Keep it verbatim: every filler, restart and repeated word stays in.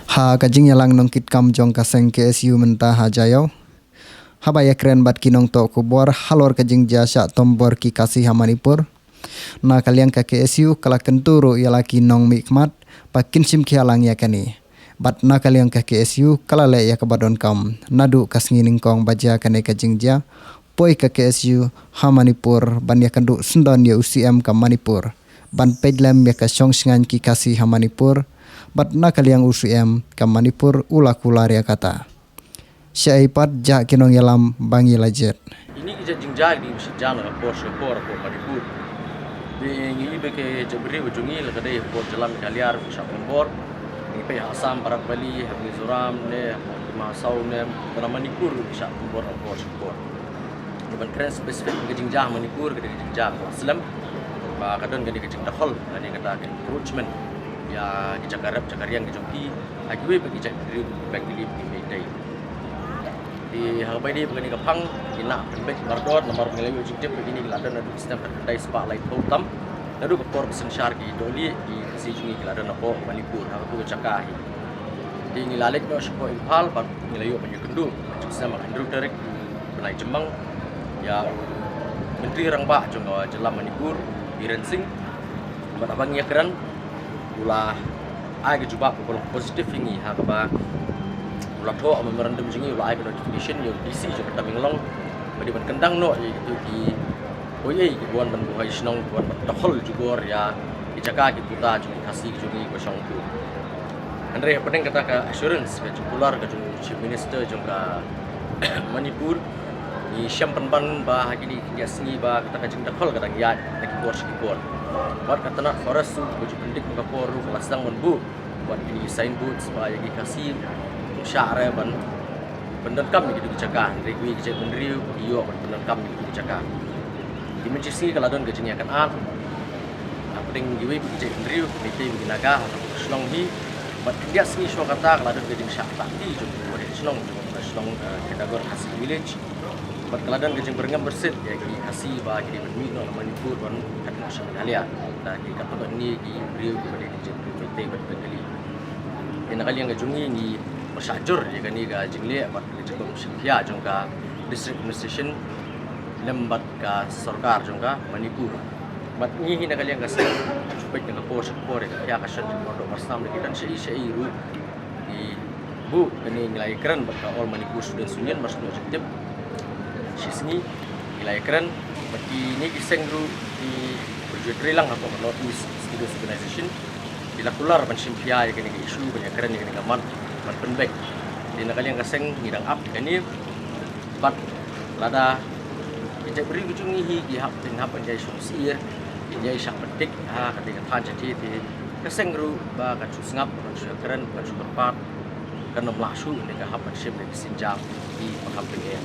Ha ka jingïalang nongkitkam jong ka seng K S U mynta ha Jaiaw, haba ïakren bad ki nongthoh khubor halor ka jingjia shah tombor ki Khasi ha Manipur, na ka liang ka K S U ka la kyntu ruh ïa la ki nongmihkhmat ba kin shim khia lang ïa kane. Bad na ka liang ka K S U ka la leh ïa kaba donkam naduh ka sngi nyngkong ba jia kane ka jingjia, poi ka K S U ha Manipur ban ïakynduh syndon ïa u C M ka Manipur ban peit lem ïa ka shong shngaiñ ki Khasi ha Manipur. Bad na ka liang u C M ka Manipur u la kular ïa kata. Shaei pat, jah ki nongïalam ba ngi la jied. Ini ki jait jingjia ki dei ban shah jan ha ka por sha ka por ha Manipur. Te ngi i ba ki jait bynriew jong ngi la ka dei ha ka por jylla Meghalaya ruh ki shah tombor. Ngi peit ha Assam, Barak Valley, ha Mizoram ne ha Dima Hasao ne ha Manipur ruh ki shah tombor ha ka por sha ka por. Ngi ban kren specific ka jingjia ha Manipur, ka dei ka jingjia kaba slem ba ka don kane ka jingdkhul, kane kata ka encroachment ïa ki jaka rep jaka riang ki jong ki ha kiwei pat ki jait bynriew, bad ki lip ki Meitei. Te ha kaba ïadei bad kane ka phang, ngi nang pynbeit mardor namar ba ngi la ïoh jingtip ba kine ki la don naduh snem khatkhyndai spah laiphew tam, naduh ka por ba synshar ki dohlieh, ki Khasi jong ngi ki la don hapoh Manipur ha kato ka jaka hi. Te ngi la leit noh shapoh Imphal bad ngi la ïoh ban ïakynduh ha ka jingsnem ha ka hynriew tarik u bnai Jymmang ïa u Myntri Rangbah jong ka jylla Manipur, Biren Singh. Bad haba ngi ïakren, u la ai ka jubab kaba long positive ïa ngi ha kaba u la thoh memorandum jong ngi, u la ai ka notification ïa u D C jong ka Tamenglong ba dei ban kyndang noh ïa kito ki, oi, ei, kiba wan ban buhai shnong, kiba wan ban dkhul jubor ïa ki jaka ki puta jong ki Khasi ki jong ngi kiba shong hapoh. Hynrei hapdeng kata ka assurance, ka jingkular ka jong u Chief Minister jong ka Manipur, ngi shem pynban ba ha kine ki khyndiat sngi ba kata ka jingdkhul ka dang ïaid na ki por sha ki por. Wat ka tnat Forest ruh kaba ju pyndik ha ka por ruh ka la sdang ban buh wat kine ki signboards ba ïa ki Khasi kim shah re ban pyndonkam ïa kito ki jaka, hynrei kiwei ki jait bynriew ki ïoh ban pyndonkam ïa kito ki jaka. Te mynshisngi ka la don ka jingïakynad hapdeng kiwei ki jait bynriew, ki Meitei bad ki Naga ha ka shnong hi. Bad khyndiat sngi shuwa kata ka la don ka jingshah ktah kti jong ki wanrah shnong jong ka shnong, eh, Khedagor Khasi Village. Bad ka la don ka jingbyrngem byrsit ïa ki Khasi ba ki dei ban mih noh na Manipur ban kat noh sha Meghalaya. Da ki katto katne ki briew kiba dei ki jait bynriew Meitei bad Bengali. Te na ka liang ka jong ngi, ngi pyrshah jur ïa kane ka jingleh bad ka jingkhia jong ka District Administration lem bad ka sorkar jong ka Manipur. Bad ngi hi na ka liang ka seng, ju peit na ka por sha ka por ïa ka khia ka shan jong ka mardor basnam, lada ki don shaei shaei ruh, ngi buh kane, ngi la ïakren bad ka All Manipur Students Union, mar shu ïoh jingtip shisngi, ngi la ïakren bad kine ki seng ruh kiba ju trei lang hapoh ka North East Students Organization. Ki la kular ban shim khia ïa kane ka issue, ban ïakren ïa kane ka mat, ban pynbeit. Te na ka liang ka seng ngi dang ap ïa kane. Bad lada ki jait bynriew ki jong ngi hi ki hap, kin hap ban ïai shong syier, kin ïai shah pyndik ha kata ka thaiñ shathie, te ka seng ruh ba kan shu sngap, kan shu ïakren, kan shu kyrpad, kan ym lah shuh ne ka hap ban shim ne ka sienjam ïa ki ba kham tyngeh.